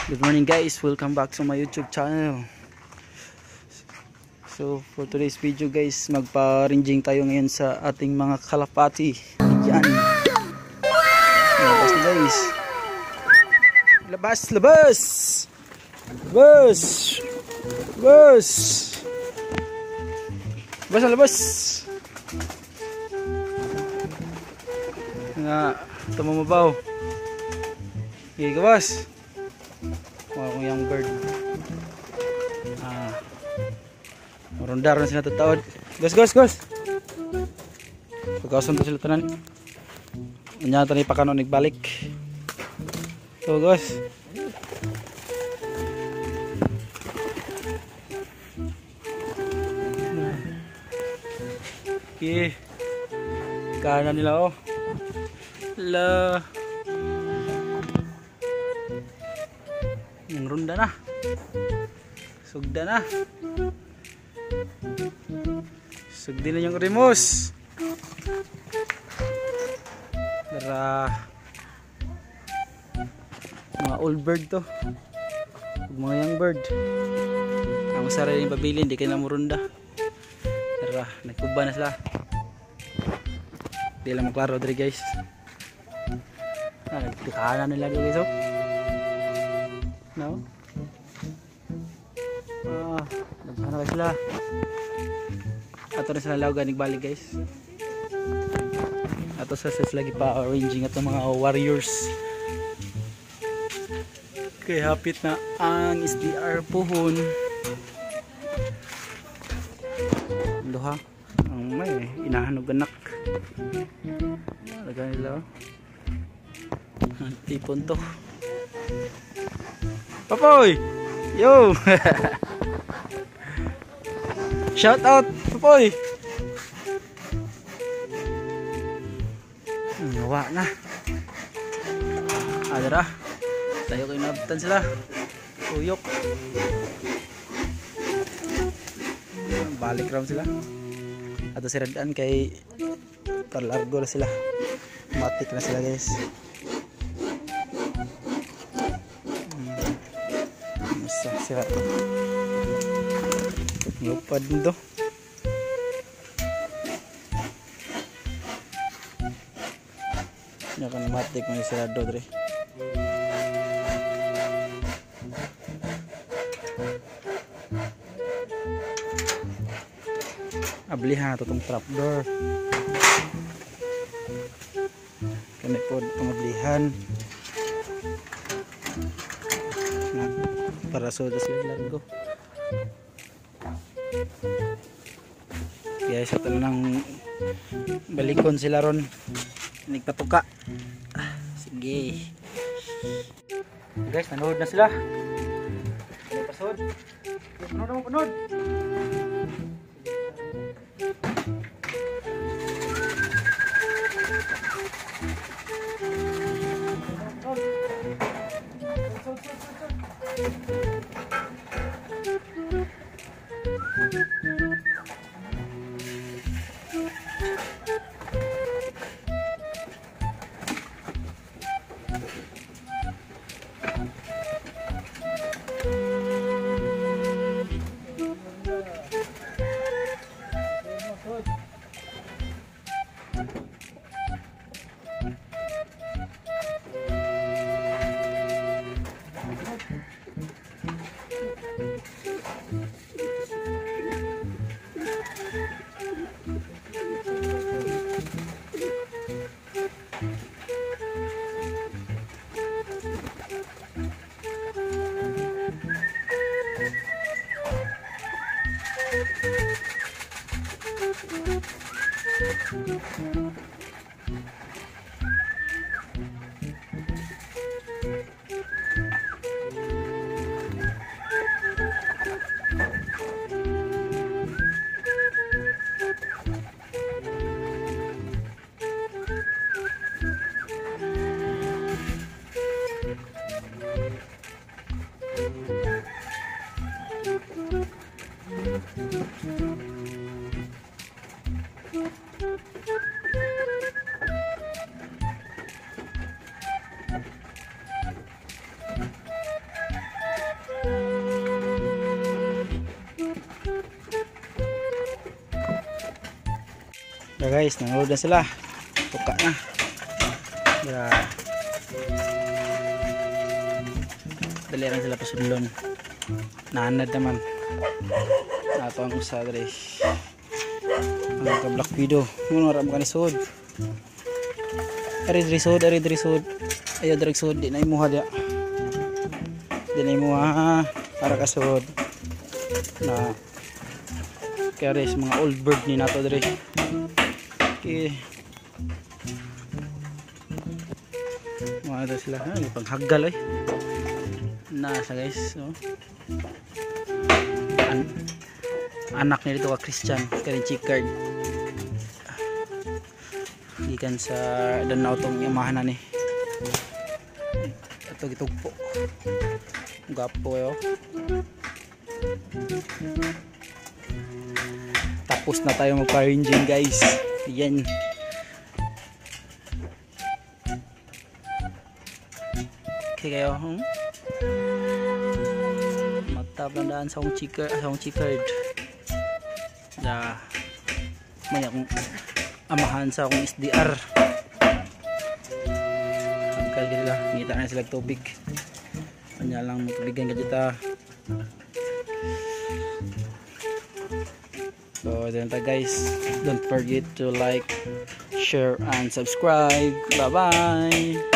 Good morning, guys, welcome back to my YouTube channel. So for today's video, guys, magpa-ranging tayo ngayon sa ating mga kalapati. Yan. Labas na, guys. Labas, labas. Labas. Labas. Labas na, labas. Nga, tumumabaw. Okay, kabas. Mga kong young bird. Ah. Marundar na sila tataod. Gas, gas, gas. Pagkawasan to sila tanan. Unya ta ni pakanon nagbalik. So, gas. Okay. Kanan nila oh. La. Yung runda na. Sugda na. Sugdi na yung rimos. Tara. Mga old bird to. Ug mga young bird. Ang sarili pabilin, di kayo na murunda. Tara, nagkuba na sila. Di lang maklaro diri, guys. Ah, nagtikanan nila diri, guys oh. No? Ah, nagpana sila. Ato na sila lawgan nagbalik, guys. Ato sa sila lagi pa arranging ato mga warriors. Kay hapit na ang SDR puhon. Duha ang may inahan og anak. Lagay nila. Tipon to. Papoy! Yo! Shout out, Papoy! Ngawa na. Adara. Tayo kayo nabtan sila. Uyok. Balik ram sila. Ato si Redan kay parlargo na sila. Matik na sila, guys. Sira to. Lupad nito. Nya kan matik may sirado dre. Ablihan to tong trapdoor. Kani pod tong ablihan. Para sa sila largo. Guys, ato nang balikon sila ron. Nagpatuka. Sige. Guys, nanood na sila. Pasod. Panod mo, panod. So guys, nangulod na sila. Tuka na. Dira. Dali lang sila pasudlon. Naanad naman. Ato ang usa diri. Ang ka Black Widow. Ngono ra mo kani sud. Ari diri sud, ari diri sud. Ayo diri sud, di na imuha dia. Di na imuha para ka sud. Na kaya rin mga old bird ni nato diri. Okay. Mga ito sila. Ay, panghagal eh. Nasa guys. Oh. Anak niya dito ka Christian. Karin chicard. Gikan sa Danau tong yamahan na ni. Ito gitugpo. Gapo yo. Tapos na tayo magpa-ranging guys. Yan. Okay kayo. Mata bandaan sa akong chicker, sa akong chicard. Da. May akong amahan sa akong SDR. Angkal sila, ngita na sila tubig. Kanya lang matubigan ka dita. So, dyan ta guys. Don't forget to like, share, and subscribe. Bye-bye!